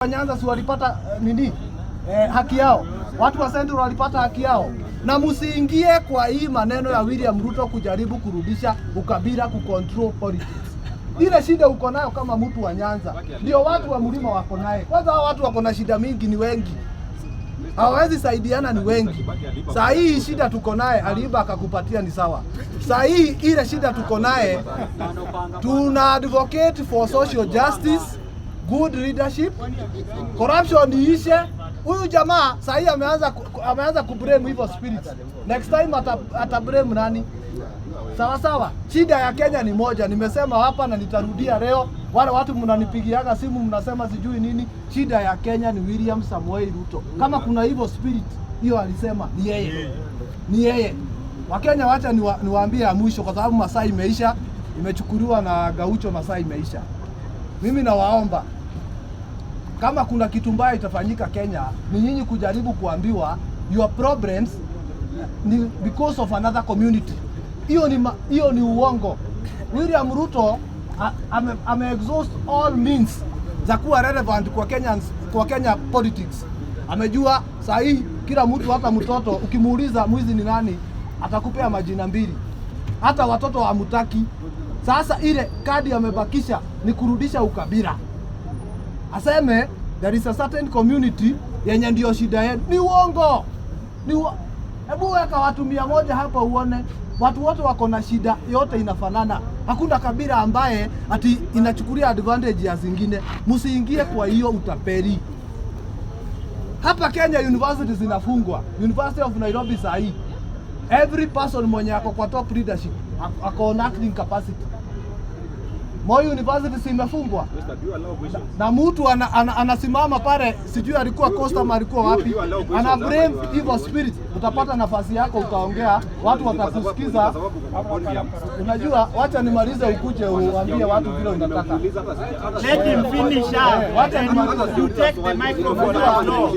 Nyanza si walipata nini haki yao, watu wa Central walipata haki yao, na msiingie kwa hii maneno ya William Ruto kujaribu kurudisha ukabila, kucontrol politics. Ile shida uko nayo kama mtu wa Nyanza ndio watu wa mlima wako naye. Kwanza hao watu wako na shida mingi, ni wengi, hawawezi saidiana, ni wengi. Saa hii shida tuko naye, aliiba akakupatia ni sawa. Saa hii ile shida tuko naye, tuna advocate for social justice, good leadership, corruption iishe. Huyu jamaa saa hii ameanza kublame evil spirits. Next time ata blame nani? Sawa sawa. Shida ya Kenya ni moja, nimesema hapa na nitarudia leo. Wale watu mnanipigiaga simu mnasema sijui nini, shida ya Kenya ni William Samoei Ruto. Kama kuna evil spirit, hiyo alisema ni yeye, ni yeye. Wakenya, wacha niwaambie ya mwisho, kwa sababu masaa imeisha, imechukuliwa na Gaucho, masaa imeisha. Mimi nawaomba, kama kuna kitu mbaya itafanyika Kenya, ni nyinyi kujaribu kuambiwa your problems ni because of another community. Hiyo ni uongo. William Ruto ame exhaust all means za kuwa relevant kwa Kenyans, kwa Kenya politics. Amejua saa hii kila mtu, hata mtoto ukimuuliza mwizi ni nani, atakupea majina mbili. Hata watoto hamutaki. Sasa ile kadi amebakisha ni kurudisha ukabila, aseme there is a certain community yenye ndio shida yenu. Ni uongo. Hebu weka watu 100 hapa uone watu wote wako na shida yote inafanana. Hakuna kabila ambaye ati inachukulia advantage ya zingine. Msiingie kwa hiyo utapeli. Hapa Kenya university zinafungwa. University of Nairobi saa hii every person mwenye ako kwa top leadership ako on acting capacity. Moi University si imefungwa na mtu anasimama pale, sijui alikuwa customer, alikuwa wapi, ana blame evil spirit. Utapata nafasi yako, utaongea, watu watakusikiza. Unajua, wacha nimalize, ukuje uambie watu vile unataka. Let him finish up. Wacha nimalize. You take the microphone and go.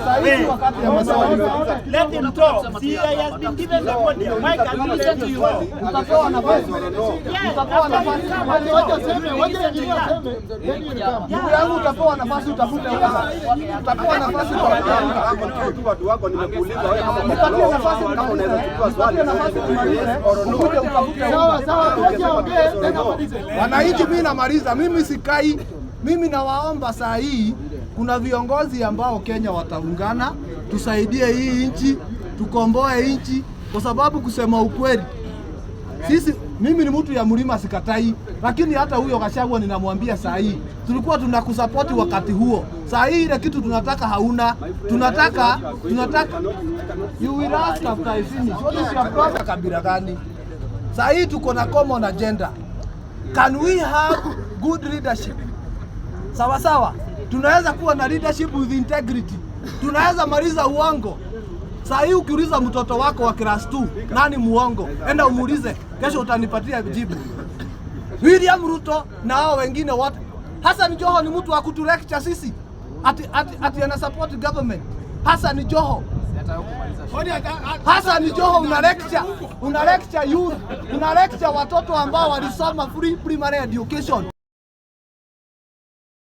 Saa hizi wakati ya maswali. Let him talk. See, he has been given the podium. Why can't you listen to you? Utapewa nafasi, utapewa nafasi. Ndugu yangu, utapewa nafasi, utafute unga. Utapewa nafasi, utafute unga. Nipatie nafasi nimalize, nipatie nafasi nimalize, ukuje utafute unga. Wananchi, mimi namaliza, mimi sikai. Mimi nawaomba saa hii kuna viongozi ambao Kenya wataungana, tusaidie hii nchi, tukomboe nchi, kwa sababu kusema ukweli sisi, mimi ni mtu ya mlima sikatai, lakini hata huyo Gachagua ninamwambia saa hii tulikuwa tunakusapoti wakati huo. Saa hii ile kitu tunataka hauna, tunataka you will ask after I finish. What is your problem? Kabila gani? Saa hii tuko na common agenda. Can we have good leadership? Sawa sawa, tunaweza kuwa na leadership with integrity, tunaweza maliza uongo. Saa hii ukiuliza mtoto wako wa class 2 nani muongo, enda umuulize, kesho utanipatia jibu. William Ruto na hao wengine wote. Hassan Joho ni mtu wa kutulecture sisi ati ana support government. Hassan Joho, Hassan Joho una lecture youth, una lecture watoto ambao walisoma free primary education.